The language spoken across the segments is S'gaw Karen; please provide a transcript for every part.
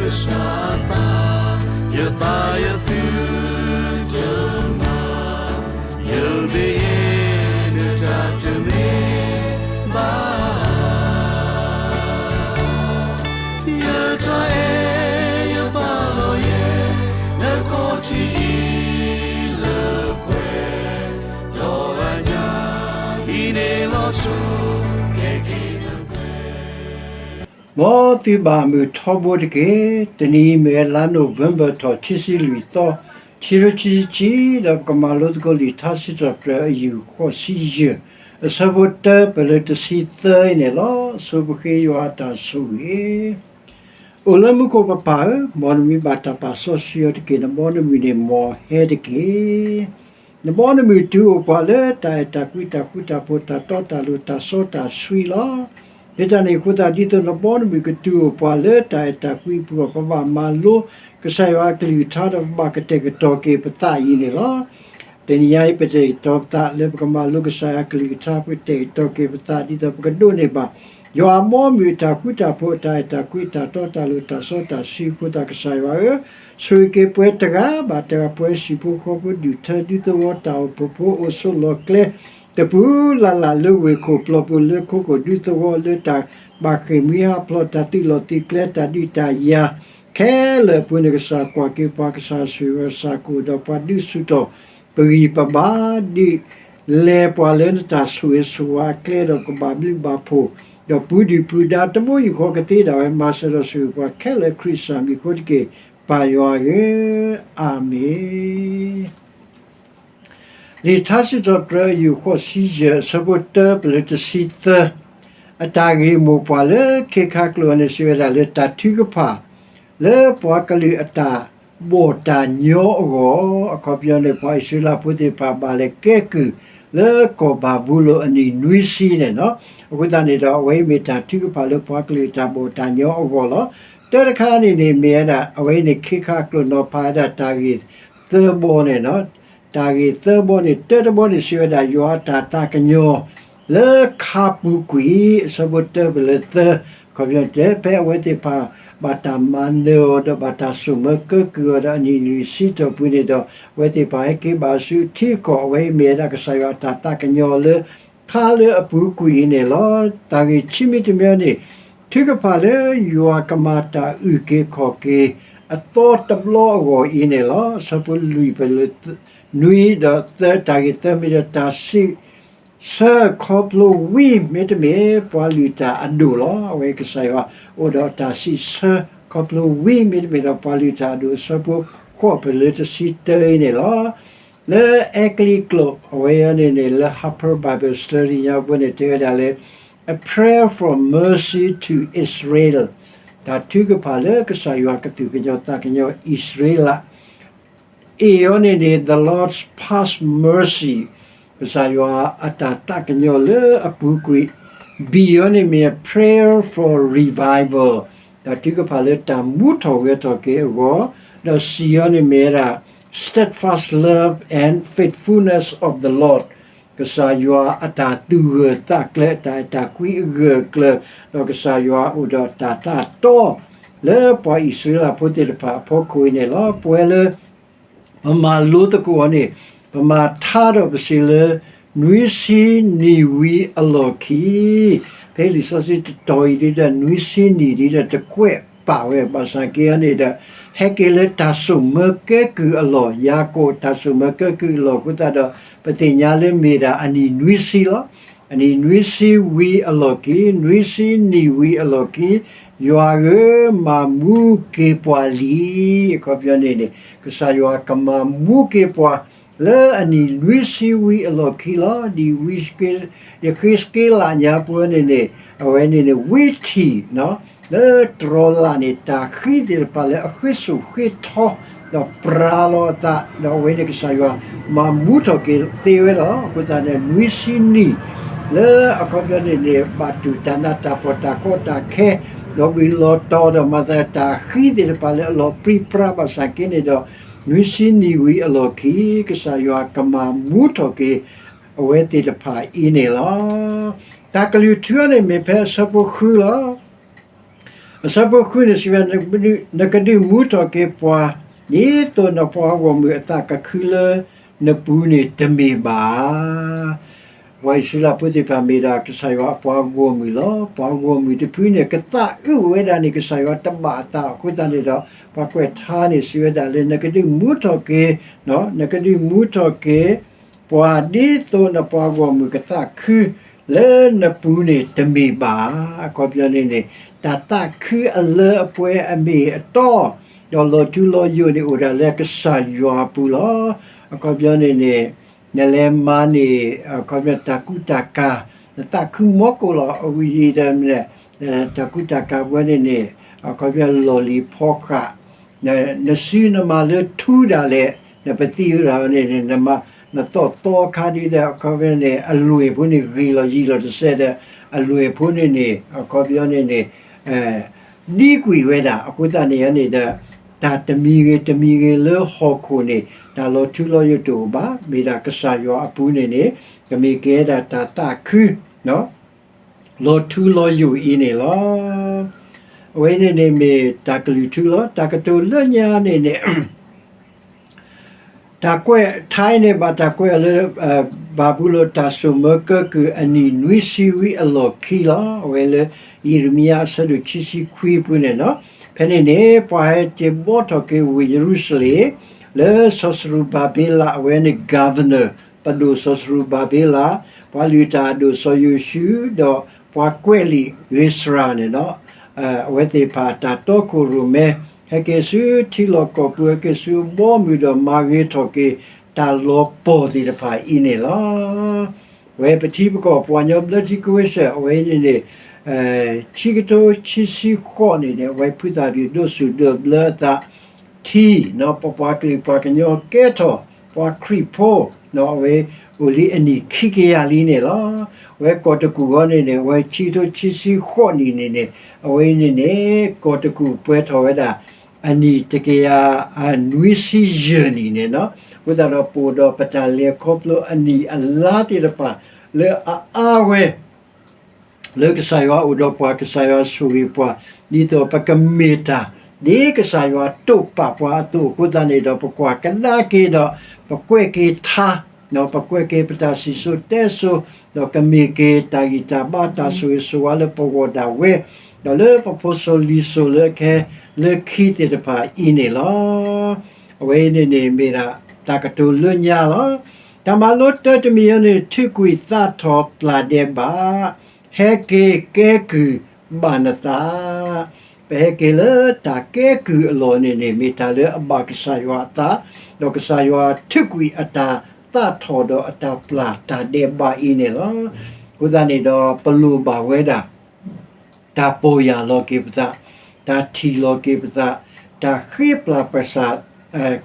ကစၢ်အသး, ယသးယသုတမၤ, ယမ့ၢ်ယဲ နတၢ်တမ့ၢ်ဘၣ်. ယတၢ်အဲၣ်ယပာ်လီၤယဲ နခီၣ်ထံးအံၤလၢပှဲၤ, ဒီးအညၣ်အံၤန့ၣ်လီၤဆီ ကဲက့ၤနပှဲၤ. မ်သုဘၣ်မုာ်ထီဘိတက့ၢ်. တနံၤအံၤမ့ၢ်ဝဲလါနိၣ်ဝ့ဘၢၣ်ထီၣ် ခံဆံလွံၢ်သီ, ခံကထိခံဆံခံ, ဒီးပကမၤလိသကိးလံာ်ထါစံးထီၣ်ပတြၢၤအယူၢ်ဃိးဆံယဲၢ်, အဆၢဖိတၢပၢၢ်လၢတဆံသၢအံၤန့ၣ်လီၤ. ဆိပဃ့ယွၤအတၢ်ဆိၣ်ဂ့ၤ. အိၣ်လၢမူခိၣ်ပပၢ်ဧၢ, မ်နမံၤဘၣ်တၢ်ပာ်စီဆှံအီၤတက့ၢ်. နဘီနမုၢ်န့ၣ်မ်ဟဲတက့ၢ်. နဘီနမုၢ်တုၤအိၣ်ပှၤလၢတၢ်အဲၣ်တၢ်ကွံ တၢ်ဃူတၢ်ဖိး တၢ်တီတၢ်လိၤ တၢ်စီတၢ်ဆှံလီၤ. လၢတၢ်န့ၣ်အဃိသတး ဒ်သိးနဘီနမုၢ်ကတုၤအိၣ်ပှၤလၢတၢ်အဲၣ်တၢ်ကွံအပူၤအဂီၢ် ပဘၣ်မၤလိကစၢ်ယွၤအကလုၢ်ကထါဒီးပဘၣ်ကတဲာ်ကတီၤက့ၤပသးအံၤန့ၣ်လီၤ. တနံၤညါအံၤ ပတဲာ်ကတီၤပသးလၢပကမၤလိကစၢ်ယွၤအကလုၢ်ကထါ ပကတဲာ်ကတီၤက့ၤပသး ဒ်သိးပကဒိးန့ၢ်ဘၣ် ယွၤအဘီအမုၢ်အတၢ်ဃူတၢ်ဖိး အတၢ်အဲၣ်တၢ်ကွံ အတၢ်တီတၢ်လိၤ တၢ်စီတၢ်ဆှံအဃိသတး ကစၢ်ယွၤဧၢ, ဆိၣ်ဂ့ၤက့ၤပှၤတဂၤဘၣ်တဂၤ ပှၤဟံၣ်ဖိဃီဖိ ဒူၣ်ထၢဒူသဝီ တၢ်အိၣ်ဖှိၣ်ဖိ အိၣ်ဆိးလီၤကျဲ တပူၤလၢ်လၢ် လၢဝ့ၢ်ခိၣ်ပျီပူၤ လၢခိခိၣ်ဒူသဝီ လၢတၢ်ဘၣ်ဃ့ၢ်မှံဟးဖျိး တၢ်သုးလီၢ်သုးကျဲ တၢ်ဒုးတၢ်ယၤ ခဲလၢာ်အပူၤန့ၣ် ကစၢ်ကွၢ်က့ၤပှၤ ကစၢ်ဆိၣ်ဂ့ၤပှၤ ကစၢ်ကအိၣ်ဒီးပှၤ ဒုးဆူၣ်ထီၣ်ပဂံၢ်ပဘါ ဒုးလဲၤပှၤလၢနတၢ်ဆိၣ်ဂ့ၤဆိၣ်ဝါအကျဲ ဒီးကဘၣ်ဘျုးဘၣ်ဖှိၣ် ဒီးပူၤဒုၣ်ပူၤဒါ တဘိယူၢ်ဃီကသ့ဒၣ်ဝဲ မၤစၢၤဒီးဆိၣ်ဂ့ၤပှၤခဲလၢာ် ခရံာ်ကစၢ်မံၤအဃိတက့ၢ် ပၢ်ယွၤဧၢ, အၤမ့ၣ်. လံာ်ထါစံးထီၣ်ပတြၢၤ အယူၢ်ဃိးဆံယဲၢ် အဆၢဖိတၢပလၢတဆံသၢ, အတၢ်ဂ့ၢ်မိၢ်ပှၢ်လၢခ့ခါကျိာ်န့ၣ် စံးဝဲဒၣ်လၢ တၢ်ထုကဖၣ် လၢပှၤကလုာ်အတၢ်ဘီၣ်တၢ်ညီအဂီၢ်, အခီပညီန့ၣ် ပှၤအံၣ်စရ့လးဖိသ့ၣ်တဖၣ် ဘၣ်လဲၤကဲကုၢ်လၢကီၢ်ဘၤဘူလိၣ်အနံၣ်နွံဆံန့ၣ်, အဃိသတးန့ၣ်ဒီး အဝဲအံၤမ့ၢ်တၢ်ထုကဖၣ်လၢပှၤကလုာ်အတၢ်ဘီၣ်တၢ်ညီအဂီၢ်လီၤ. တၢတခါန့ၣ်န့ၣ် မ့ၢ်ဝဲဒၣ် အဝဲအံၤန့ၣ် ခ့ခါကျိာ်နီၤဖးဝဲဒၣ်တၢ်ဂ့ၢ်သၢဘီန့ၣ် တၢ်ဂ့ၢ်သၢဘီန့ၣ် တၢတဘီန့ၣ် စံးဝဲဒၣ် ယွၤအတၢ်သးကညီၤ လၢခါပူၤကွံာ် အဆၢဖိတၢပလၢသၢ, ခီပညီတဲ ဖဲအဝဲသ့ၣ်တဖၣ် ဘၣ်တၢ်မၤနၢၤအီၤဒီး ဘၣ်တၢ်စိာ်မၢကၢကုၢ်အီၤဒီး အနံၣ်လွံၢ်ဆံတီၢ်ပူၤန့ၣ်ဒီး အဝဲသ့ၣ်တဖၣ်ဟဲက့ၤဘၣ်ဆူထံကီၢ် အဝဲအံၤမ့ၢ်ဝဲဒၣ်ကစၢ်ယွၤအတၢ်သးကညီၤလၢ ခါလၢအပူၤကွံာ်အံၤန့ၣ်လီၤ. တၢ်ဂ့ၢ်ခံမံၤတမံၤန့ၣ် ထုကဖၣ်လၢယွၤကမၤတၢ်အုၣ်က့ၤခီၣ်က့ၤ အသီတဘျီအဂီၢ်အံၤန့ၣ်လီၤ. အဆၢဖိလွံၢ်ပလၢ နွံဒီးသၢ တၢ်ဂ့ၢ်သၢမံၤဒီး တၢ်စံးဆၢခီဖျိဝံၤ မ့တမ့ၢ် ပှၤလုၢ်တၢ်အဒိၣ်လီၤ. အဝဲကစၢ်ယွၤ အိၣ်ဒီးတၢ်စံးဆၢခီဖျိဝံၤ မ့တမ့ၢ်ဒီး ပှၤလုၢ်တၢ်အဒိၣ် အဆၢဖိဃိးပလၢတဆံတၢအံၤန့ၣ်လီၤ. လၢအဲကလံးကျိာ် အဝဲအံၤန့ၣ်န့ၣ် လၢ Harper Bible Study ညါပူၤန့ၣ် တဲဝဲဒၣ်လၢ A Prayer for Mercy to Israel တၢ်ထုကဖၣ်လၢကစၢ်ယွၤကသူၣ်ကညီၤသးကညီၤအံၣ်စရ့လး A အံၤန့ၣ်န့ၣ် The Lord's Past Mercy ကစၢ်ယွၤအတၢ်သးကညီၤလၢအပူၤကွံာ်, B အံၤန့ၣ်မ့ၢ် Prayer for Revival တၢ်ထုကဖၣ်လၢတၢ်မူထီၣ်ဂဲၤထီၣ်က့ၤအဂီၢ်, ဒီး C အံၤန့ၣ်မ့ၢ်ဝဲဒၣ် Steadfast Love and Faithfulness of the Lord ကစၢ်ယွၤအတၢ်သူၣ်ဂၢၢ်သးကျၢၤ အတၢ်အဲၣ်တၢ်ကွံအဂၢၢ်အကျၢၤ, ဒီးကစၢ်ယွၤအိၣ်ဒီးတၢ်သးတီ လၢပှၤအံၣ်စရ့လးဖိသ့ၣ်တဖၣ်အဖီခိၣ်အံၤန့ၣ်လီၤ. ပဝဲလၢ ပမၤလိသကိးအီၤန့ၣ် ပမၤထါဒီးပစံးလၢ နွံဆံနံၣ်ဝံၤအလီၢ်ခံ, ဖဲလံာ်စီဆှံတတီၤအံၤဒ်ဒီး နွံဆံနံၣ်ဒ်ဒီးတကွဲးပာ်ဝဲ ဘၣ်ဆၣ်က့အံၤန့ၣ်ဒီး ဟဲက့ၤလၢတၢ်စိာ်မၢကၢကုၢ်အလီၢ်, ယၤကိာ်တၢ်စိာ်မၢကၢကုၢ်အလီၢ်အဃိသတးဒီး ပသ့ၣ်ညါလၢမ့ၢ်ဒၣ်အနံၣ်နွံဆံလီၤ. အနံၣ်နွံဆံဝံၤအလီၢ်ခံ, နွံဆံနံၣ်ဝံၤအလီၢ်ခံ, ယွၤဧၢ, မၤမူက့ၤပှၤလံ. အခီပညီန့ၣ်န့ၣ် ကစၢ်ယွၤကမၤမူက့ၤပှၤ လၢအနံၣ်နွံဆံဝံၤအလီၢ်ခံလီၤ. ဒ်ဝံယဃ့စက့လးညါပူၤန့ၣ်န့ၣ် အဝဲန့ၣ်န့ၣ် ဝံထံၣ် လၢတြီၤလၢ်န့ၣ် တၢ်ဃံသ့ၣ်တဖၣ်လၢအဃ့စိာ်ဃ့ထီ ဒီးပြးလီၤအသး ဒီးအဝဲန့ၣ်ကစၢ်ယွၤ မၤမူထီၣ်က့ၤသ့ဝဲလီၤ. အဃိသတးန့ၣ် နွံဆံနံၣ် လၢအခီပညီန့ၣ်န့ၣ် ဘၣ်တူၢ်တၢ်နးတၢ်ဖှီၣ်တၢ်ကီတၢ်ခဲ လီၤဘှံးလီၤတီၤဒီး မၤသးတၢ်ဃံသ့ၣ်တဖၣ်လၢအလီၤပြံပြါဘၣ်ဆၣ်က့န့ၣ်ဒီး နွံဆံနံၣ်ဝံၤအလီၢ်ခံ ကစၢ်ယွၤကမၤမူထီၣ်က့ၤ အဝဲသ့ၣ်တဖၣ်အံၤန့ၣ်လီၤ. တၢ်ကလုၢ်ထူန့ၣ်မ့ၢ်ဖဲအဆၢဖိဃုလီၤ. အဆၢဖိဃုန့ၣ်စံးဝဲ, နကဒုးမူထီၣ်က့ၤပှၤ ဒ်သိးနပှၤဂီၢ်မုၢ်အသးကခုလၢနပူၤန့ၣ်တမ့ၢ်ဘၣ်. ပှၤအံၣ်စရ့လးဖိသ့ၣ်တဖၣ်မ့ၢ်ဒၣ်ကစၢ်ယွၤအပှၤဂီၢ်မုၢ်လီၤ. ပှၤဂီၢ်မုၢ်တဖုန့ၣ် ကသးအုးဝဲဒၣ်န့ၣ် ကစၢ်ယွၤတဘၣ်အသးအဃိသတးန့ၣ်ဒီး ပှၤကွဲးထါန့ၣ်စံးဝဲဒၣ်လၢ နကဒုးမူထီၣ်က့ၤ, နကဒုးမူထီၣ်က့ၤ ပှၤဒ်သိးနပှၤဂီၢ်မုၢ်ကသးခုလၢနပူၤန့ၣ်တမ့ၢ်ဘၣ်. အခီပညီန့ၣ်န့ၣ် တၢ်သးခုအလၢအပှဲၤအမ့ၢ်အတီ, ဒီးလီၤထူလီၤယိာ်န့ၣ်အိၣ်ဒၣ်လၢကစၢ်ယွၤအပူၤလီၤ. အခီပညီန့ၣ်န့ၣ် နလဲၤမၤန့ၢ် အခီပညီတၢ်ကူတၢ်ကၤ, နသးခုမီကိၣ်လီၤ အဝံၤအံၤဒီး တၢ်ကူတၢ်ကၤပှဲၤန့ၣ်န့ၣ် အခီပညီလီၢ်လံၤဖီဃး နစုနမၤလၢထူဒၣ်လဲာ် နပသံဝဲဒၣ်န့ၣ် နသီၣ်သီခါဒ်ဒီး အခီပညီန့ၣ် အလွဲၢ်ဖိန့ၣ်ဂ့ၤလီၤယံာ်လီၤတစဲးဒီး အလွဲၢ်ဖိန့ၣ်န့ၣ် အခီပညီန့ၣ်န့ၣ် ဒံကွံာ်ဝဲဒၣ် အဃိသတးန့ၣ်န့ၣ်ဒီး တၢ်တမံၤဂ့ၤတမံၤဂ့ၤလၢဟီၣ်ခိၣ်န့ၣ် တၢ်လီၤထူလီၤယိာ်တအိၣ်ဘၣ်. မ့ၢ်ဒၣ်ကစၢ်ယွၤအပူၤန့ၣ်န့ၣ် ကမ့ၢ်ကဲဒၣ်တၢ်သးခု လီၤထူလီၤယိာ်အံၤန့ၣ်လီၤ. အဝဲန့ၣ်န့ၣ်မ့ၢ်တၢ်ကလုၢ်ထူလီၤ. တၢ်ကတိၤလၢညါန့ၣ်န့ၣ် တၢ်ကွဲးထါအံၤန့ၣ် ဘၣ်တၢ်ကွဲးအီၤလၢ ဘၤဘူလိၣ်တၢ်စိာ်မၢကၢကုၢ်အနံၣ်နွံဆံဝံအလီၢ်ခံလီၤ. အဝဲလၢ ယံးရမံယၤအဆၢဒိၣ်ခံဆံခွံပူၤန့ၣ်လီၤ. ဖဲန့ၣ်န့ၣ် ပှၤဟဲက့ၤဘှီထီၣ်က့ၤဝ့ၢ်ယရူၤၡလ့ၣ် လၢစီၤစရူၤဘၤဘ့လး အဝဲန့ၣ် governor ပဒိၣ်စီၤစရူၤဘၤဘ့လး, ပှၤလုၢ်တၢ်အဒိၣ်စီၤယိၤၡူး ဒီးပှၤကွဲးလံာ်ဧ့စြၤန့ၣ်လီၤ. အဝဲသ့ၣ်တဖၣ်အတၢ်တီခိၣ်ရိၣ်မဲ ဟဲက့ၤဆူထံလီၢ်ကီၢ်ပူၤ ဟဲက့ၤဆူထံလီၢ်ကီၢ်ပူၤ ဟဲက့ၤဆူဘီမုၢ်ဒီးမၤဂ့ၤထီၣ်က့ၤ တၢ်လီၤပှီၢ်သ့ၣ်တဖၣ်အံၤန့ၣ်လီၤ. ဝဲပထံပကီၢ်ပှၤကညီဘျၢထံခဝ့ၡၢၣ် အဝဲအံၤန့ၣ်န့ၣ် ခံကထိခံဆံဃိးန့ၣ်န့ၣ် အဝဲဖုသးပူၤဒိးစူၣ်ဒိးဘျၢအသး ထံ ပပှၤကလုာ်ပှၤကညီကဲထီၣ် ပှၤခရံာ်ဖိ အဝဲအိၣ်လံအနံၣ်ခံကယၤလံန့ၣ်လီၤ. ဝဲကီၢ်တကူၣ်ဃီန့ၣ်န့ၣ် အဝဲခံကထိခံဆံဃိးနံၣ်န့ၣ်န့ၣ် အဝဲအံၤန့ၣ်န့ၣ် ကီၢ်တကူၣ်ပှဲၤထီၣ်ဝဲဒၣ် အနံၣ်တကယၤနွံဆံယဲၢ်နံၣ်န့ၣ်လီၤ. အဃိသတးဒီးပအိၣ်ဒီးပတၢ်လဲၤခီဖျိအနံၣ်အလါသ့ၣ်တဖၣ် လၢအအါဝဲ လၢကစၢ်ယွၤအိၣ်ဒီးပှၤ ကစၢ်ယွၤဆိၣ်ဂ့ၤပှၤ ဒ်သိးပကမ့ၢ်တၢ် ဒ်ကစၢ်ယွၤတိာ်ပာ်ပှၤအသိးအဃိသတးန့ၣ်ဒီး ပကွၢ်ကဒါက့ၤဒီး ပကွဲးက့ၤထါ ပကွဲးက့ၤပတၢ်စံၣ်စိၤတဲစိၤ ဒီးကမ့ၢ်က့ၤတၢ်ဂံၢ်တၢ်ဘါ တၢ်ဆိၣ်ဂ့ၤဆိၣ်ဝါလၢပဂီၢ်ဒၣ်ဝဲ ဒီးလၢပဖိစိၤလံၤစိၤလၢအခဲလၢခံသ့ၣ်တဖၣ်အံၤန့ၣ်လီၤ. အဝဲအံၤန့ၣ်န့ၣ်မ့ၢ်ဒၣ် တၢ်ကတိၤလၢညါလီၤ. တၢ်မၤလိတၢတမံၤအံၤန့ၣ် ထုးကွံာ်သးထီၣ်ပျၢ်ဒဲးဘး ဟဲက့ၤကဲကုၢ်ဘၣ်နသး ပဟဲက့ၤလၢတၢ်ကဲကုၢ်အလီၢ်န့ၣ်န့ၣ် မ့ၢ်တၢ်လၢအဘၣ်ကစၢ်ယွၤအသး, ဒီးကစၢ်ယွၤထုးကွံာ်အတၢ်သးထီၣ်ဒီးအတၢ်ပျၢ်တၢ်ဒဲးဘးအံၤန့ၣ်လီၤ. အဃိသတးန့ၣ်ဒီး ပလိၣ်ဘၣ်ဝဲဒၣ် တၢ်ပီၢ်ယၢ်လီၤက့ၤပသး, တၢ်ထံၣ်လီၤက့ၤပသး, တၢ်ဃ့ပျၢ်ပသး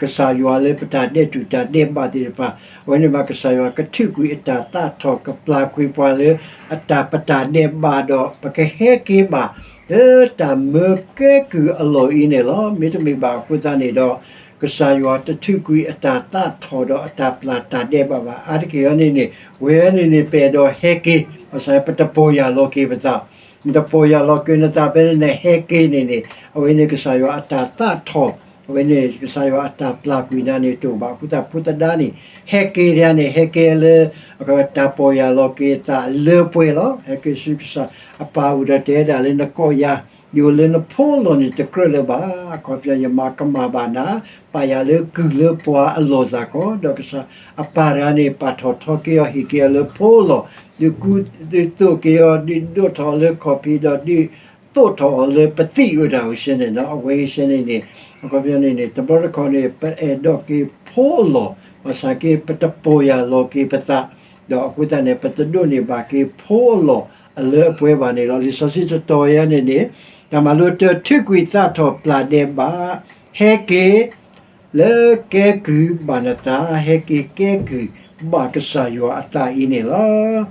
ကစၢ်ယွၤလၢပတၢ်ဒဲးတူာ်တၢ်ဒဲးဘးသ့ၣ်တဖၣ်, အဝဲန့ၣ်ဘၣ်ကစၢ်ယွၤကထုးကွံာ်အတၢ်သးထီၣ် ကပျၢ်ကွံာ်ပှၤလၢအတၢ်ပတၢ်ဒဲးဘးဒီး ပကဟဲက့ၤဘၣ် လၢတၢ်မၢကဲကုၢ်အလီၢ်အံၤန့ၣ်လီၤ. မ့တမ့ၢ်ဘၣ်အဃိသတးန့ၣ်ဒီး ကစၢ်ယွၤတထုးကွံာ်အတၢ်သးထီၣ်ဒီးအတၢ်ပျၢ်တၢ်ဒဲးဘးဘၣ်. အါတက့ၢ်အံၤန့ၣ်န့ၣ် ဝဲန့ၣ်န့ၣ် ပအဲၣ်ဒိးဟဲက့ၤ ဘၣ်ဆၣ်ပတပီၢ်ယၢ်လီၤက့ၤပသး နတပီၢ်ယၢ်လီၤက့ၤနသးဖဲန့ၣ်န့ၣ် ဟဲက့ၤန့ၣ်န့ၣ် အဝဲန့ၣ်ကစၢ်ယွၤအတၢ်သးထီၣ်, အဝဲန့ၣ်ကစၢ်ယွၤအတၢ်ပျၢ်ကွံာ်နၤန့ၣ်တအိၣ်ဘၣ်. အဃိသတးဖိသဒါန့ၣ် ဟဲက့ၤဒၣ်န့ၣ် ဟဲက့ၤလၢ တၢ်ပီၢ်ယၢ်လီၤက့ၤသးလၢပှဲၤလီၤ. ဟဲက့ၤဆူကစၢ်အပၢ်အိၣ်ဒီးတဲဒၣ်လၢနကိးယၤ ယအိၣ်လၢနဖိလီၢ်န့ၣ်တကြၢးလၢၤဘၣ်. အခီပညီယမၤကမၣ်ဘၣ်နၤ ပာ်ယၤလၢကုၢ်လၢပှၤအလီၢ်စ့ၢ်ကီး ဒီးကစၢ်အပၢ်တဂၤန့ၣ် ပာ်ထီၣ်ထီက့ၤအီၤ ဟ့ၣ်က့ၤအီၤလၢဖိလီၢ်, ဒုးကူဒုးသိးက့ၤအီၤ ဒုးဒိးထီၣ်အီၤလၢခီၣ်ဖံးဒီး ဒုးသိးထီၣ်အီၤလၢပသံၣ်ဝဲဒၣ်အံၤန့ၣ်လီၤ. အဝဲအံၤန့ၣ်န့ၣ် အခီပညီန့ၣ်န့ၣ် တဘျီတခီၣ်န့ၣ် ပအဲၣ်ဒိးက့ၤဖိအလီၢ် ဘၣ်ဆၣ်က့ ပတပီၢ်ယၢ်လီၤက့ၤပသး ဒီးအဃိသတးန့ၣ် ပတဒိးန့ၢ်ဘၣ်က့ၤဖိအလီၢ်အလၢအပှဲၤဘၣ်န့ၣ်လီၤ. လံာ်စီဆှံတတီၤအံၤန့ၣ်န့ၣ် တၢ်မၤလိတၢ ထုးကွံာ်သးထီၣ်ပျၢ်ဒဲးဘး ဟဲက့ၤ လၢကဲကုၢ်ဘၣ်နသး ဟဲက့ၤကဲကုၢ်ဘၣ်ကစၢ်ယွၤအသးအံၤန့ၣ်လီၤ.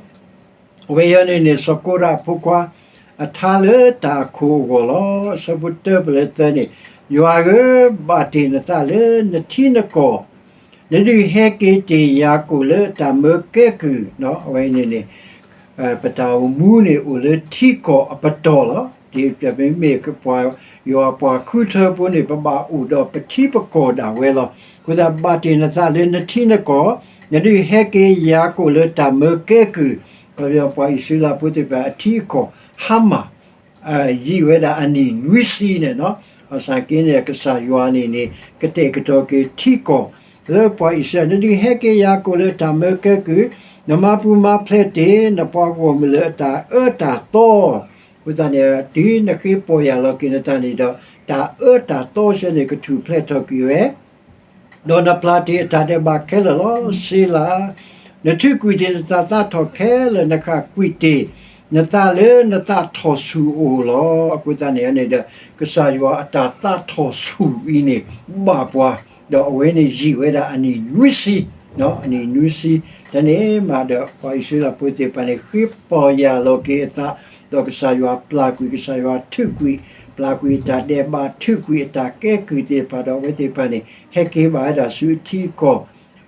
အဝဲအံၤန့ၣ်န့ၣ် စီၤကိရးအဖိခွါ အထါလၢတၢ်အခိၣ်အဂီၢ်လီၤ. အဆၢဖိတၢပလၢသၢန့ၣ် ယွၤဧၢ, ဘၣ်တ့ၢ်နသးလၢနထံနကီၢ်, နဒုးဟဲက့ၤတ့ၢ်ယၤကိာ်လၢတၢ်မၢကဲကုၢ်, အဝဲန့ၣ်န့ၣ် ပတၢ်အိၣ်မူန့ၣ်အိၣ်လၢထံကီၢ်အပတီၢ်လီၤ. ပမ့ၢ်မ့ၢ်ပှၤယွၤပှၤဃုထၢဖိန့ၣ် ပဘၣ်အိၣ်ဒီးပထံပကီၢ်ဒၣ်ဝဲလီၤ. အဃိသတးဘၣ်တ့ၢ်နသးလၢနထံနကီၢ်, နဒုးဟဲက့ၤယၤကိာ်လၢတၢ်မၢကဲကုၢ်, ခီပညီပှၤအံၣ်စရ့လးဖိသ့ၣ်တဖၣ်အထံအကီၢ် ဟါမၢ် ယံာ်ဝဲဒၣ်အနံၣ်နွံဆံန့ၣ်လီၤ. ဘၣ်ဆၣ်က့န့ၣ် ကစၢ်ယွၤန့ၣ်န့ၣ် ကတဲာ်ကတီၤက့ၤထံကီၢ် လၢပှၤအံၣ်စရ့လး, နဒုးဟဲက့ၤယၤကိာ်လၢတၢ်မၢကဲကုၢ်, နမၤပူၤမၤဖျဲးတ့ၢ် နပှၤဂီၢ်မုၢ်လၢအတၢ်အၢတၢ်သီ, အဃိသတးန့ၣ် တုၤနဃ့ပီၢ်ယၢ်လီၤက့ၤနသးန့ၣ်ဒီး တၢ်အၢတၢ်သီဆၢန့ၣ် ကထူၣ်ဖျဲးထီၣ်ကွံာ်ဝဲ ဒီးနပျၢ်တ့ၢ်အတၢ်ဒဲးဘးခဲလၢာ်လီၤ. စ့လး, နထုးကွံာ်တ့ၢ်နသးသးထီၣ်ခဲလၢာ်, နဃၣ်ကွံာ်တ့ၢ်နသးလၢနသးထီၣ်ဆူၣ်အအိၣ်လီၤ. အဃိသတးန့ၣ်န့ၣ်ဒီး ကစၢ်ယွၤအတၢ်သးထီၣ်ဆူၣ်အံၤန့ၣ် ဘၣ်ပှၤ, ဒီးအဝဲန့ၣ်ယံာ်ဝဲဒၣ်အနံၣ်နွံဆံ, အနံၣ်နွံဆံ, တၢ်န့ၣ်မးဒီး ပှၤအံၣ်စရ့လးဖိသ့ၣ်တဖၣ်န့ၣ် ဃ့ပီၢ်ယၢ်လီၤက့ၤအသး, ဒီးကစၢ်ယွၤပျၢ်ကွံာ်, ကစၢ်ယွၤထုးကွံာ်, ပျၢ်ကွံာ်အတၢ်ဒဲးဘး, ထုးကွံာ်အတၢ်ကဲကုၢ်သ့ၣ်တဖၣ်ဒီး အဝဲသ့ၣ်တဖၣ်န့ၣ် ဟဲက့ၤဘၣ်ဝဲဒၣ်ဆူအထံအကီၢ်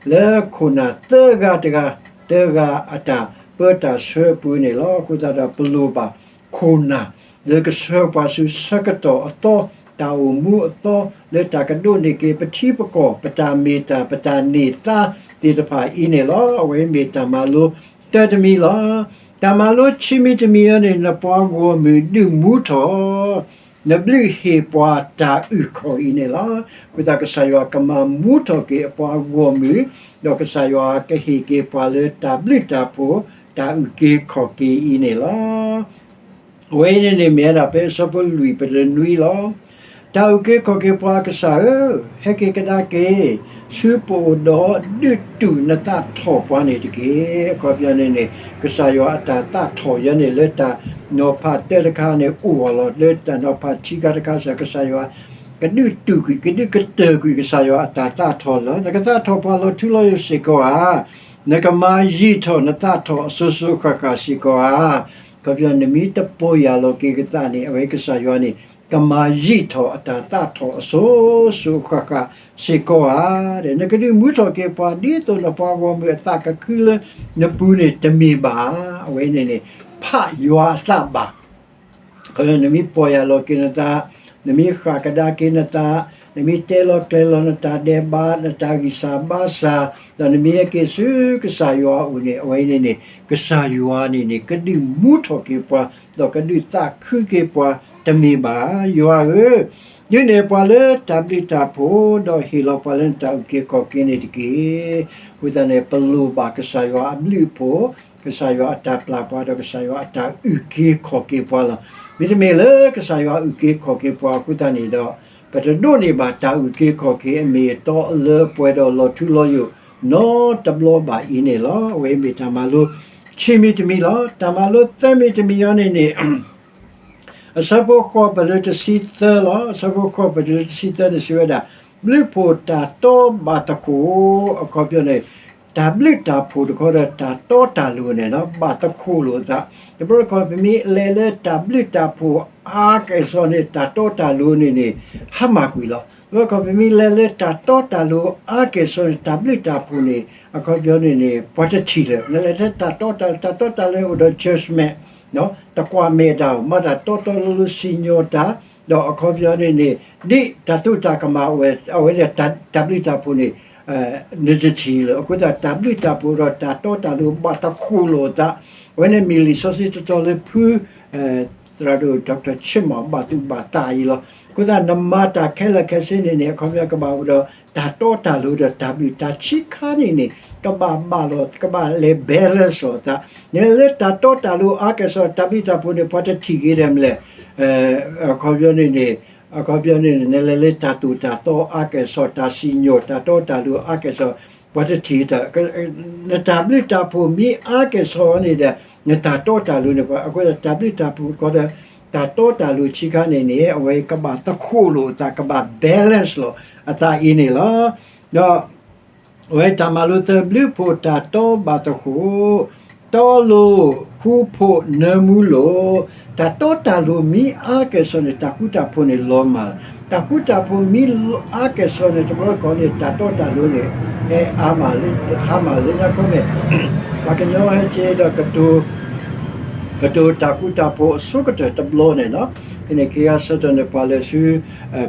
လၢခိၣ်နၢ်သၢဂၤတဂၤ, သၢဂၤအတၢ်ပၢတၢ်ဆှၢအပူၤန့ၣ်လီၤ. အဃိသတးဒီးပလိၣ်ဘၣ်ခိၣ်နၢ် လၢကဆှၢပှၤဆူဆၢကတီၢ်အသီ, တၢ်အိၣ်မူအသီ, လၢတၢ်ကဒိးန့ၢ်က့ၤပထံပကီၢ်, ပတၢ်မ့ၢ်တၢ်, ပတၢ်န့ၢ်သါသ့ၣ်တဖၣ်အံၤန့ၣ်လီၤ. အဝဲမ့ၢ်တၢ်မၤလိတၢ်တမံၤလီၤ. တၢ်မၤလိဆံးမံၤတမံၤအံၤန့ၣ် နပှၤဂီၢ်မုၢ်ဒုးမူထီၣ် နဘျုးဟ့ၣ်ပှၤတၢ်အုၣ်ခီၣ်အံၤန့ၣ်လီၤ. အဃိသတးကစၢ်ယွၤကမၤမူထီၣ်က့ၤအပှၤဂီၢ်မုၢ်, ဒီးကစၢ်ယွၤကဟ့ၣ်က့ၤပှၤလၢတၢ်ဘျုးတၢ်ဖှိၣ်, တၢ်အုၣ်က့ၤခီၣ်က့ၤအံၤန့ၣ်လီၤ. အဝဲအံၤန့ၣ်န့ၣ် မ့ၢ်ဝဲဒၣ်ဖဲအဆၢဖိလွံၢ်ပတုၤနွံလီၤ. တၢ်အုၣ်က့ၤခီၣ်က့ၤပှၤကစၢ်ဧၢ, ဟဲက့ၤကဒါက့ၤ ဆူပအိၣ်ဒီးဒုးတူၢ်နသးထီၣ်ပှၤန့ၣ်တက့ၢ်. အခီပညီန့ၣ်န့ၣ် ကစၢ်ယွၤအတၢ်သးထီၣ်ယဲန့ၣ် လၢတၢ်နီၤဖးတၢတခါန့ၣ် အိၣ်အီၤလီၤ. လၢတၢ်နီၤဖးခံခါတခါစ့ၢ် ကစၢ်ယွၤ ကဒုးတူၢ်ကွံာ်, ကဒုးကတၢၢ်ကွံာ်ကစၢ်ယွၤအတၢ်သးထီၣ်လီၤ. နကသးထီၣ်ပှၤလီၤထူလီၤယိာ်စ့ၢ်ကီးဧါ, နကမၤယံာ်ထီၣ်နသးထီၣ်အစိၤစိၤအဃၣ်ဃၣ်စ့ၢ်ကီးဧါ. အခီပညီ နမ့ၢ်တပီၢ်ယၢ်လီၤက့ၤကသးန့ၣ် အဝဲကစၢ်ယွၤန့ၣ် ကမၤယံာ်ထီၣ်အတၢ်သးထီၣ်အစိၤစိၤအဃၣ်ဃၣ်စ့ၢ်ကီးဧါ. နကဒုးမူထီၣ်က့ၤပှၤ ဒ်သိးနပှၤဂီၢ်မုၢ်အသးကခုလၢနပူၤန့ၣ် တမ့ၢ်ဘၣ်ဧါ. အဝဲန့ၣ်န့ၣ် ဖးယွၤအသးဘၣ် နမ့ၢ်ပီၢ်ယၢ်လီၤက့ၤနသး, နမ့ၢ်ဃၣ်ကဒါက့ၤနသး, နမ့ၢ်တဲလီၤကျဲၤလီၤနတၢ်ဒဲးဘး, နတၢ်ဂံၢ်စၢ်ဘါစၢ်, ဒီးနမ့ၢ်ဟဲက့ၤဆူကစၢ်ယွၤအအိၣ်န့ၣ် အဝဲန့ၣ်န့ၣ် ကစၢ်ယွၤန့ၣ်န့ၣ် ကဒုးမူထီၣ်က့ၤပှၤ, ဒီးကဒုးသးခုက့ၤပှၤ တမ့ၢ်ဘၣ်. ယွၤဧၢ, ဒုးနဲၣ်ပှၤလၢတၢ်ဘျုးတၢ်ဖှိၣ်, ဒီးဟ့ၣ်လီၤပှၤလၢနတၢ်အုၣ်က့ၤခီၣ်က့ၤန့ၣ်တက့ၢ်. အဃိသတးန့ၣ် ပလိၣ်ဘၣ်ကစၢ်ယွၤအဘျုးအဖှိၣ်, ကစၢ်ယွၤအတၢ်ပျၢ်ပှၤ ဒီးကစၢ်ယွၤအတၢ်အုၣ်က့ၤခီၣ်က့ၤပှၤလီၤ. မ့တမ့ၢ်လၢကစၢ်ယွၤအုၣ်က့ၤခီၣ်က့ၤပှၤအဃိသတးန့ၣ်ဒီး ပတဒိးန့ၢ်ဘၣ်တၢ်အုၣ်က့ၤခီၣ်က့ၤအမ့ၢ်အတီအလၢအပှဲၤဒီးလီၤထူလီၤယိာ်နီတဘျီဘၣ်အံၤန့ၣ်လီၤ. အဝဲမ့ၢ်တၢ်မၤလိဆံမံၤတမံၤလီၤ. တၢ်မၤလိသၢမံၤတမံၤအံၤန့ၣ်န့ၣ် အဆၢဖိဃိးပတုၤလၢတဆံသၢလီၤ. အဆၢဖိဃိးပတုၤလၢတဆံသၢန့ၣ်စံးဝဲဒၣ်, ဘျုးဖှိၣ်တၢ်တီဘၣ်သခိၣ်, အခီပညီန့ၣ် တၢ်ဘျုးတၢ်ဖှိၣ်တခီဒီးတၢ်တီတၢ်လိၤန့ၣ် ဘၣ်သခိၣ်လိာ်အသး. တဘျီတခီ ပမ့ၢ်လဲၤလၢတၢ်ဘျုးတၢ်ဖှိၣ်အါကဲၣ်ဆိးန့ၣ် တၢ်တီတၢ်လိၤန့ၣ်န့ၣ် ဟါမၢ်ကွံာ်လီၤ. တဘျီတခီ ပမ့ၢ်လဲၤလၢတၢ်တီတၢ်လိၤအါကဲၣ်ဆိးန့ၣ် တၢ်ဘျုးတၢ်ဖှိၣ်န့ၣ် အခီပညီန့ၣ်န့ၣ် ပှၤတထံၣ်လၢၤ. နလဲၤလၢတၢ်တီတၢ်လိၤ, တၢ်တီတၢ်လိၤန့ၣ်အိၣ်ဒီး judgment တကွၢ်မဲာ်တၢ်အိၣ်, မၤတၢ်တီတီလိၤလိၤစံၣ်ညီၣ်တၢ်, ဒီးအခီပညီန့ၣ်န့ၣ် ဒ်တၢ်သူၣ်တၢ်ကမၣ်အိၣ်ဝဲ အဝဲန့ၣ်တၢ်ဘျုးတၢ်ဖှိၣ်န့ၣ် နတထံၣ်လၢၤ. အဃိသတး တၢ်ဘျုးတၢ်ဖှိၣ်ဒီးတၢ်တီတၢ်လိၤဘၣ်သခိၣ်လိာ်အသး, အဝဲန့ၣ်မ့ၢ်လံာ်စီဆှံတတီၤလၢဖု သရၣ်ဒိၣ် Doctor ဆ့ၣ်မီၣ် ဘၣ်သူၣ်ဘၣ်သးအံၤလီၤ. အဃိသတး နမၤတၢ်ခဲလၢာ်ခဲဆ့န့ၣ်န့ၣ် အခီပညီကဘၣ်အိၣ်ဒီး တၢ်တီတၢ်လိၤဒီးတၢ်ဘျုးတၢ်ဆံးခါန့ၣ်န့ၣ် ကဘၣ်ဘၣ်လီၤ ကဘၣ်လဲၤ balance လီၤအသး. နလဲၤလၢတၢ်တီတၢ်လိၤအါကဲၣ်ဆိး တၢ်ဘျုးတၢ်ဖှိၣ်န့ၣ် ပှၤတထံၣ်က့ၤဒ်လဲၣ်. အခီပညီန့ၣ်န့ၣ် အခီပညီန့ၣ် နလဲၤလၢတၢ်သိၣ်တၢ်သီအါကဲၣ်ဆိး တၢ်စံၣ်ညီၣ်တၢ်တီတၢ်လိၤအါကဲၣ်ဆိး ပှၤတထံၣ်တၢ်, နတၢ်ဘျုးတၢ်ဖှိၣ်မ့ၢ်အါကဲၣ်ဆိးန့ၣ်ဒီး နတၢ်တီတၢ်လိၤန့ၣ် ပှၤအဃိဒီး တၢ်ဘျုးတၢ်ဖှိၣ်ကီးဒီး တၢ်တီတၢ်လိၤဆံးခါန့ၣ်န့ၣ် အဝဲကဘၣ်သခိၣ်လိာ်အသး ကဘၣ် balance လီၤအသးအံၤန့ၣ်လီၤ. ဒီး အဝဲတၢ်မၤလိသၢ ဘျုးဖှိၣ်တၢ်တီဘၣ်သခိၣ်, တီလိၤဃူဖိးနၢမူလိၤ, တၢ်တီတၢ်လိၤမ့ၢ်အါကဲၣ်ဆိးန့ၣ် တၢ်ဃူတၢ်ဖိးန့ၣ်လီၤမၢ်, တၢ်ဃူတၢ်ဖိးမ့ၢ်အါကဲၣ်ဆိးန့ၣ် တဘျီတခီန့ၣ် တၢ်တီတၢ်လိၤန့ၣ် ဟဲအါမးလၢ ဟါမၢ်လၢညါခီန့ၣ် ပှၤကညီဟဲက့ၤဒီးကတိၤ ကတိၤတၢ်ဃူတၢ်ဖိးအဆိကတၢၢ်တဘျီန့ၣ်လီၤ. ဖဲန့ၣ်အခါဆၢကတီၢ်န့ၣ် ပှၤလဲၤဆူ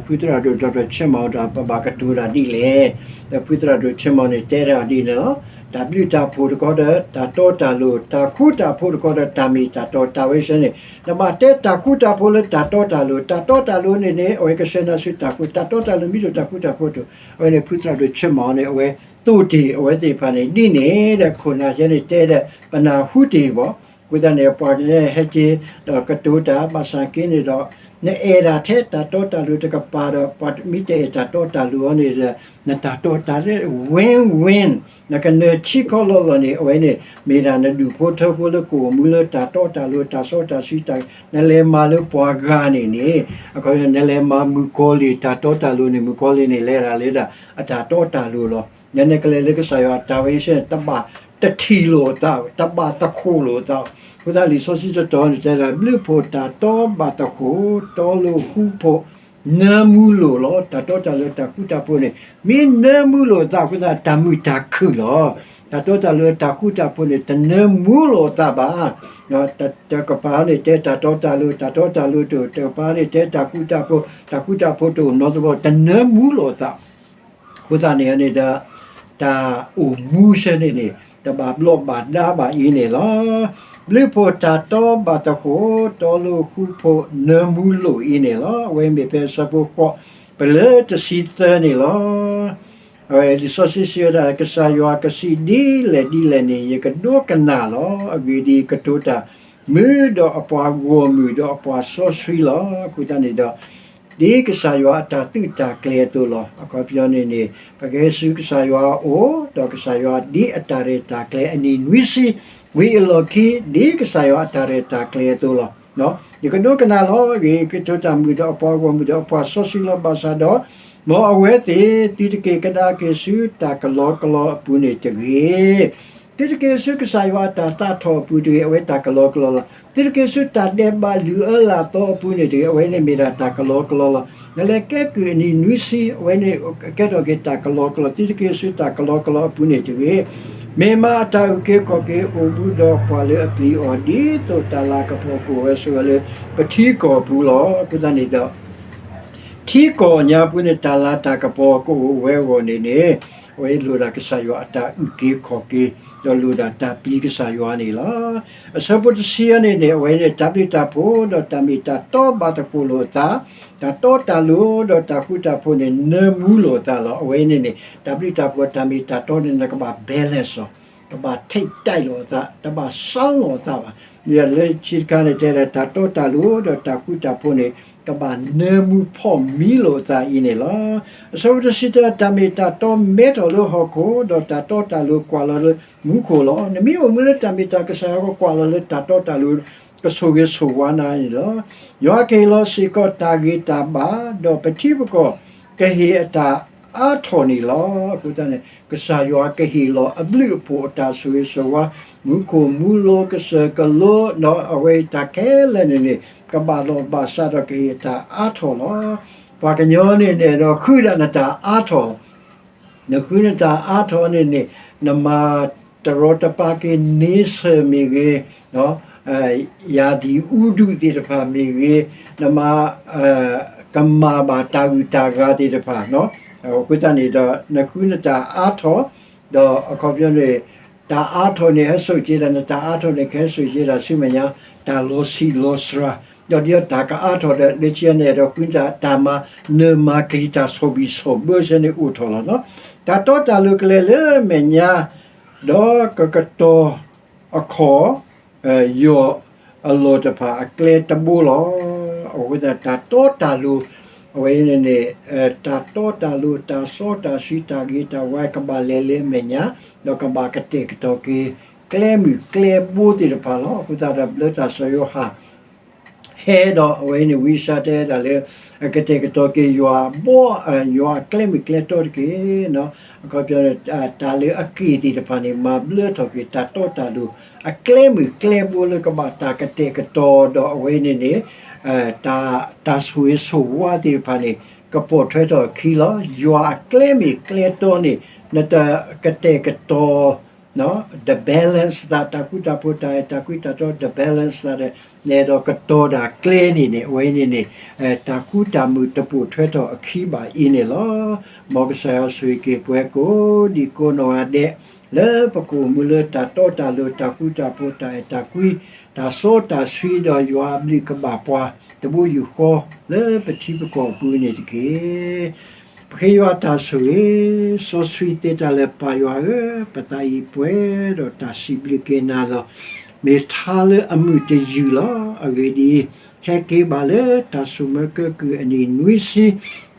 ဖုသရၣ်ဒိၣ် ဒီး ချ့မီၤ ဒီး ပဘၣ်ကတိၤတၢ်ဒ်လဲၣ်, ဒီးဖုသရၣ်ဒိၣ်ချ့မီၤန့ၣ် တဲတၢ်ဒ်န့ၣ်လီၤ. တၢ်ဘျုးတၢ်ဖှိၣ်တခီဒီး တၢ်တီတၢ်လိၤ, တၢ်ဃူတၢ်ဖိးတခီဒီး တၢ်မ့ၢ်တၢ်တီ, တၢ်ဝဲဆဲန့ၣ် နဘၣ်တဲတၢ်ဃူတၢ်ဖိးလၢတၢ်တီတၢ်လိၤ, တၢ်တီတၢ်လိၤန့ၣ်န့ၣ် အဝဲကဆှၢနၤဆူတၢ်ဃူ, တၢ်တီတၢ်လိၤမ့ၢ်တၢ်ဃူတၢ်ဖိးတအိၣ်, အဝဲန့ၣ် ဖုသရၣ်ဒိၣ်ချ့မီၤန့ၣ် အဝဲသိၣ်တ့ၢ်အဝဲသ့ၣ်တဖၣ်န့ၣ် ဒ်န့ၣ်ဒီး ခိၣ်နၢ်ယဲန့ၣ်တဲဒီး ပနၢ်ဟူတ့ၢ်ဘၣ်. အဃိသတးန့ၣ် ပှၤကဟဲက့ၤ ဒီးကတိၤတၢ် ဘၣ်ဆၣ်က့န့ၣ်ဒီး နအဲၣ်ဒၣ်ထဲတၢ်တီတၢ်လိၤတကပၤဒီး ပှၤမ့ၢ်တအဲၣ်တၢ်တီတၢ်လိၤအီၤန့ၣ်ဒီး နတၢ်တီတၢ်လိၤ win win, နကနၢၤထံကီၢ်လီၢ်လီၢ်န့ၣ် အဝဲန့ၣ် မ့ၢ်ဒၣ်နဒူၣ်ဖိထၢဖိလၢကအိၣ်မူလၢတၢ်တီတၢ်လိၤ တၢ်စီတၢ်ဆှံတၢ်, နလဲၤမၤလၢပှၤဂၤန့ၣ်န့ၣ် အခီပညီ နလဲၤမၤမုၣ်ကီၤလံၢ်တၢ်တီတၢ်လိၤန့ၣ် မုၣ်ကီၤလံၢ်န့ၣ် လဲၤဒၣ်လၢဒၣ်အတၢ်တီတၢ်လိၤလီၤ. နကလဲၤလၢကစၢ်ယွၤတၢ်ဝဲဆဲန့ၣ် တဘၣ်တထံၣ်လိာ်အသး, တဘၣ်သခိၣ်လိာ်အသး. အဃိသတးလံာ်စီဆှံတတီၤန့ၣ် တဲဒၣ် ဘျုးဖှိၣ်တၢ်တီဘၣ်သခိၣ်, တီလိာ်ဃူဖိး နၢမူလိာ်လီၤ. တၢ်တီတၢ်လိၤတၢ်ဃူတၢ်ဖိးန့ၣ် မ့ၢ်နၢမူလိာ်အသးအဃိသတး တၢ်မုာ်တၢ်ခုၣ်လီၤ. တၢ်တီတၢ်လိၤတၢ်ဃူတၢ်ဖိးန့ၣ် တနၢမူလိာ်အသးဘၣ်. တကပၤန့ၣ်တဲတၢ်တီတၢ်လိၤ, တၢ်တီတၢ်လိၤတအိၣ်, တကပၤန့ၣ်တဲတၢ်ဃူတၢ်ဖိး, တၢ်ဃူတၢ်ဖိးတအိၣ်နီတဘျီ, တနၢမူလိာ်အသး. အဃိသတးန့ၣ်န့ၣ်ဒီး တၢ်အိၣ်မူဆဲန့ၣ်န့ၣ် တဘၣ်ဘျီးဘၣ်ဒါဘၣ်အံၤန့ၣ်လီၤ. ဘျုးဖှိၣ်တၢ်တီဘၣ်သဃိၣ်, တီလိာ်ဃူဖိးနၢမူလိာ်အံၤန့ၣ်လီၤ. အဝဲမ့ၢ်ဖဲဆၢဖိဃိး ပလၢတဆံသၢန့ၣ်လီၤ. အဝဲလံာ်စီဆှံစံးဝဲဒၣ် ကစၢ်ယွၤကစံးဒ်လဲၣ်ဒ်လဲၣ်န့ၣ် ယကဒိကနၣ်လီၤ. အဂ့ၢ်ဒ်အံၤ, ကတိၤတၢ်မုာ်ဒီးအပှၤဂီၢ်မုၢ်ဒီးအပှၤစီဆှံလီၤ. အဃိသတးန့ၣ်ဒီး ဒ်ကစၢ်ယွၤအတၢ်သုးတၢ်ကျဲၤအသိးလီၤ. အခီပညီန့ၣ်န့ၣ် ပကဟဲဆူကစၢ်ယွၤအအိၣ်, ဒီးကစၢ်ယွၤဒ်အတၢ်ရဲၣ်တၢ်ကျဲၤအနံၣ်နွံဆံ ဝံၤအလီၢ်ခံ ဒ်ကစၢ်ယွၤအတၢ်ရဲၣ်တၢ်ကျဲၤအသိးလီၤ. ယကဒိကနၣ်လီၤ. အဂ့ၢ်ဒ်အံၤ, ကတိၤတၢ်မုာ်ဒီးအပှၤဂီၢ်မုၢ်ဒီးအပှၤစီဆှံလီၤ. ဘၣ်ဆၣ်ဒီး မ်အဝဲသ့ၣ်သုတက့ၤကဒါက့ၤဆူ တၢ်ကလီကလီအပူၤန့ၣ်တဂ့ၤ. သုတက့ၤဆူကစၢ်ယွၤအတၢ်သးထီၣ်အပူၤတဂ့ၤ, အဝဲတၢ်ကလီကလီလီၤ. သုတက့ၤဆူတၢ်ဒဲးဘးလုၢ်အၢလၢ်သီအပူၤန့ၣ်တဂ့ၤ, အဝဲန့ၣ်မ့ၢ်ဒၣ်တၢ်ကလီကလီလီၤ. နလဲၤကဲကုၢ်အနံၣ်နွံဆံ, အဝဲန့ၣ်ကဲထီၣ်က့ၤတၢ်ကလီကလီ, သုတက့ၤဆူတၢ်ကလီကလီအပူၤန့ၣ်တဂ့ၤ. မ့ၢ်မးအတၢ်အုၣ်က့ၤခီၣ်က့ၤအိၣ်ဘူးဒီးပှၤလၢအပျံၤအီၤ, ဒ်သိးတၢ်လၤကပီၤကအိၣ်ဝဲဆိးဝဲလၢပထံကီၢ်ပူၤလီၤ. အဃိသတးန့ၣ်ဒီး ထံကီၢ်ညါပူၤန့ၣ် တၢ်လၤတၢ်ကပီၤကအိၣ်ဝဲအဂီၢ်န့ၣ်န့ၣ်, အဝဲလိၣ်ဒၣ်ကစၢ်ယွၤအတၢ်အုၣ်က့ၤခီၣ်က့ၤ, ဒီးလိၣ်ဒၣ်တၢ်ပျံၤကစၢ်ယွၤန့ၣ်လီၤ. အဆၢဖိတဆံန့ၣ်န့ၣ် အဝဲန့ၣ် တၢ်ဘျုးတၢ်ဖှိၣ် ဒီးတၢ်မ့ၢ်တၢ်တီဘၣ်သဃိၣ်လိာ်အသး, တၢ်တီတၢ်လိၤ ဒီးတၢ်ဃူတၢ်ဖိးန့ၣ် နၢမူလိာ်အသးလီၤ. အဝဲန့ၣ်န့ၣ် တၢ်ဘျုးတၢ်ဖှိၣ်တၢ်မ့ၢ်တၢ်တီန့ၣ် နကဘၣ် balance လီၤ. တဘၣ်ထိၣ်တၢ်လိာ်အသး, တဘၣ်စၢ်လိာ်အသးဘၣ်. လၢခံတခါန့ၣ် တဲဒၣ်တၢ်တီတၢ်လိၤ ဒီးတၢ်ဃူတၢ်ဖိးန့ၣ် ကဘၣ်နၢမူဖီၣ်မံလိာ်အသးအံၤန့ၣ်လီၤ. အဆၢဖိတဆံတၢ တၢ်မ့ၢ်တၢ်တီမဲထီၣ်လၢဟီၣ်ခိၣ်, ဒီးတၢ်တီတၢ်လိၤကွၢ်လီၤလၢမူခိၣ်လီၤ. နမ့ၢ်အိၣ်မူလၢတၢ်မ့ၢ်တၢ်ကစၢ်ယွၤအဂီၢ် ကွၢ်လီၤလၢတၢ်တီတၢ်လိၤ ကဆိၣ်ဂ့ၤဆိၣ်ဝါနၤန့ၣ်လီၤ. ယွၤကဟ့ၣ်လီၤစ့ၢ်ကီးတၢ်ဂ့ၤတၢ်ဘၣ်, ဒီးပထံပကီၢ်ကဟ့ၣ်အတၢ်အါထီၣ်န့ၣ်လီၤ. အဃိသတးန့ၣ် ကစၢ်ယွၤကဟ့ၣ်လီၤအဘျုးအဖှိၣ်အတၢ်ဆိၣ်ဂ့ၤဆိၣ်ဝါ, မူခိၣ်မူလိၤကစၢၢ်ကလိ, ဒီးအဝဲအံၤတၢ်ခဲလၢာ်န့ၣ်န့ၣ် ကဘၣ်လီၢ်ဘၣ်စးဒီးကဟ့ၣ်အတၢ်အါထီၣ်လီၤ. ပှၤကညီန့ၣ်န့ၣ်ဒီးဃုဒၣ်နတၢ်အါထီၣ် နဃုနတၢ်အါထီၣ်န့ၣ်န့ၣ် နမၤတရီတပါက့ၤန့ဆၢၣ်မ့ၢ်ဂ့ၤ, ရာသီဥတုသ့ၣ်တဖၣ်မ့ၢ်ဂ့ၤ, နမၤ ကမၣ်ဘၣ်တၢ်ဂုၤတၢ်ဂၤသ့ၣ်တဖၣ်, အဃိသတးန့ၣ်ဒီး နဃုနတၢ်အါထီၣ်, ဒီးအခီပညီန့ၣ် တၢ်အါထီၣ်န့ၣ် ဟဲစိာ်က့ၤဒၣ် နတၢ်အါထီၣ်န့ၣ် ကဟဲစိာ်က့ၤဒၣ်ဆူမဲာ်ညါ တၢ်လီၤဆံးလီၤစှၤ, ဒီးဒ်တၢ်ကအါထီၣ်ဒီး လၢခံန့ၣ်ဒီး ဃုတၢ်တၢ်မၤနၢၤမၤကျံၤ တၢ်ဆီၣ်ဘံၣ်ဆီၣ်ဘၢဆဲန့ၣ်အိၣ်ထီၣ်လီၤ. တၢ်တီတၢ်လိၤကလဲၤလၢမဲာ်ညါ, ဒီးကကတီၤအခီၣ် ယီၢ်အလီၢ်တဖၣ်အကျဲတဘိလီၤ. အဃိသတး တၢ်တီတၢ်လိၤ အဝဲန့ၣ်န့ၣ် တၢ်တီတၢ်လိၤ တၢ်စီတၢ်ဆှံ တၢ်ဂ့ၤတၢ်ဝါ ကဘၣ်လဲၤလၢအမဲာ်ညါ, ဒီးကဘၣ်ကတဲာ်ကတီၤက့ၤ ကျဲမုၢ်ကျဲဘိသ့ၣ်တဖၣ်လီၤ. အဃိသတးဒီး ဘျၢတၢ်စီၤယိၤဟၣ် ဟဲဒီးအဝဲန့ၣ် ဝံယၡါတဲဒၣ်လၢ ကတဲာ်ကတီၤက့ၤယွၤဘီ, ယွၤအကျဲမုၢ်ကျဲတီတက့ၢ်. အခီပညီန့ၣ် တၢ်လၢအက့ၢ်သ့ၣ်တဖၣ်န့ၣ် မၤဘျၢထီၣ်က့ၤတၢ်တီတၢ်လိၤ အကျဲမုၢ်ကျဲဘိလၢကဘၣ်တၢ်ကတဲာ်ကတီၤဒီးအဝဲန့ၣ်န့ၣ် တၢ်, တၢ်ဆိၣ်ဂ့ၤဆိၣ်ဝါသ့ၣ်တဖၣ်န့ၣ် ကပိာ်ထွဲထီၣ်အခံလီၤ. ယွၤအကျဲမုၢ်ကျဲတီန့ၣ် နတကတဲာ်ကတီၤ the balance သး တၢ်ဃူတၢ်ဖိး တၢ်အဲၣ်တၢ်ကွံ တၢ်တီ the balance သးဒီး နအဲၣ်ဒိးကတီၤဒၣ်ကျဲန့ၣ်န့ၣ် အဝဲန့ၣ်န့ၣ် တၢ်ဃူတၢ်မုာ်တပိာ်ထွဲထီၣ်အခံဘၣ်အံၤန့ၣ်လီၤ. မ်ကစၢ်ယွၤဆိၣ်ဂ့ၤက့ၤပှၤကိးဒံကိးနီၢ်ဂၤဒဲး လၢပကအိၣ်မူလၢတၢ်တီတၢ်လိၤ တၢ်ဃူတၢ်ဖိး တၢ်အဲၣ်တၢ်ကွံ တၢ်စီတၢ်ဆှံဒီးယွၤအဘျုးကဘၣ်ပှၤ တဘိယူၢ်ဃီ လၢပထံပကီၢ်အပူၤန့ၣ်တက့ၢ်. ပဃ့ယွၤတၢ်ဆိၣ်ဂ့ၤ စီဆှံသ့တၢ်လၢပၢ်ယွၤဧၢ, ပသးအံၤပှဲၤဒီးတၢ်စံးဘျုးက့ၤနၤလီၤ. မ့ၢ်ထါလၢအမုာ်တယုၢ်လီၤ. အဂ့ၢ်ဒ်အံၤ, ဟဲက့ၤဘၣ်လၢတၢ်ဆိၣ်မၢကၢကုၢ်အနံၣ်နွံဆံ,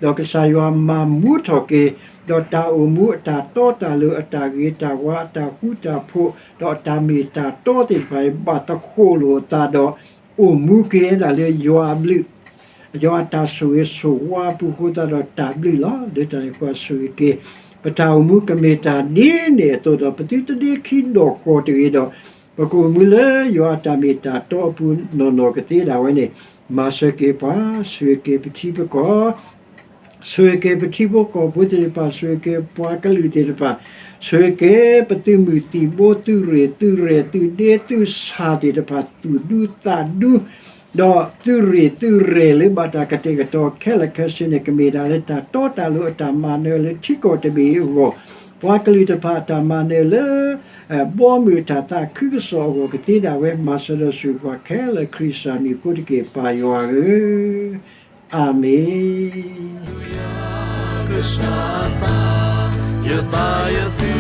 ဒီးကစၢ်ယွၤမၤမူထီၣ်က့ၤ, ဒီးတၢ်အိၣ်မူအတၢ်တီတၢ်လိၤ အတၢ်ဂ့ၤတၢ်ဝါ အတၢ်ဃူတၢ်ဖိး ဒီးအတၢ်မ့ၢ်တၢ်တီသ့ၣ်တဖၣ် ဘၣ်သဃိၣ်လိာ်အသးဒီး အိၣ်မူက့ၤဝဲဒၣ်လၢယွၤအဘျုး ယွၤအတၢ်ဆိၣ်ဂ့ၤဆိၣ်ဝါအပူၤအဃိသတးဒီးတၢ်ဘျုးလီၤ. လၢတၢ်န့ၣ်အဃိ ဆိၣ်ဂ့ၤက့ၤ ပတၢ်အိၣ်မူကမ့ၢ်တၢ်ဒ်န့ၣ်အသိးဒီး ပသုတဒ့ခံဒီၣ်ဃီၤတဂ့ၤဒီး ပကအိၣ်မူလၢယွၤအတၢ်မ့ၢ်တၢ်တီအပူၤနီၢ်နီၢ်ကသ့ဒၣ်ဝဲန့ၣ် မၤစၢၤက့ၤပှၤ, ဆိၣ်ဂ့ၤက့ၤပထံပကီၢ် ဆိၣ်ဂ့ၤက့ၤပထံဖိကီၢ်ဖိသ့ၣ်တဖၣ်, ဆိၣ်ဂ့ၤက့ၤပှၤကလုာ်သ့ၣ်တဖၣ်, ဆိၣ်ဂ့ၤက့ၤပသုးမုၢ်သံၣ်ဘိ သုးရ့ၣ် သုးရဲၣ် သုးဒ့ သုးဆၣ်သ့ၣ်တဖၣ် သူၣ်ဒူသးဒူ ဒီးသုးရ့ၣ်သုးရဲၣ်လၢဘၣ်တၢ်ကတဲာ်ကတီၤခဲလၢာ်ခဲဆ့န့ၣ် ကမ့ၢ်ဒၣ်လၢတၢ်တီတၢ်လိၤအတၢ်မၤနၢၤလၢထံကီၢ်တဘ့ၣ်အဂီၢ်, ပှၤကလုာ်တဖၣ်အတၢ်မၤနၢၤလၢ ဘီမုၢ်တၢ်သးခုကစီၣ်အဂီၢ်ကသ့ဒၣ်ဝဲ မၤစၢၤဒီးဆိၣ်ဂ့ၤပှၤခဲလၢာ် ခရံာ်စၢ်မံၤအဃိတက့ၢ် ပၢ်ယွၤဧၢ, အၤမ့ၣ်.